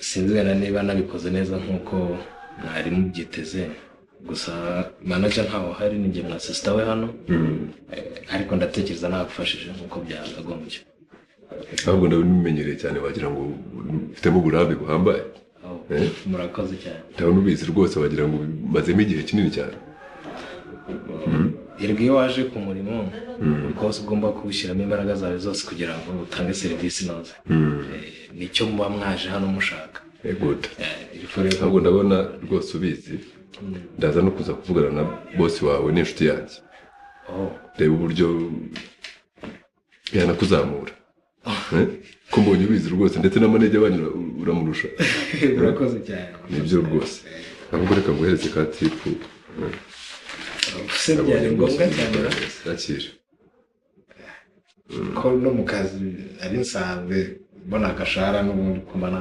Sinzi wenda niba nabikoze neza nk'uko mwari mubyiteze, gusa manager ntawe uhari, ni njye na sister we hano. Ariko ndatekereza nagufashije nk'uko byakagombye. Ahubwo ndabimenyereye cyane, wagira ngo ufitemo uburambe buhambaye. Oh, Eh? murakoze cyane. Ndabona ubizi rwose, wagira ngo umazemo igihe kinini cyane. Erega iyo waje ku murimo rwose ugomba kuwushyiramo imbaraga zawe zose kugira ngo utange serivisi inoze. Nicyo muba mwaje hano mushaka. Good. Il faut rero. Ahubwo ndabona rwose ubizi, ndaza no kuza kuvugana na boss wawe n'inshuti yanjye, Oh. reba uburyo yanakuzamura. Eh? Ko mbonye ubizi rwose, ndetse na manager wanyu uramurusha. Murakoze cyane. Nibyo rwose, ahubwo reka nguhereze ka tip. Se byari ngombwa cyane ra? Yakira. Ko no mu kazi ari nsanzwe mbona agashahara n'ubundi kumba.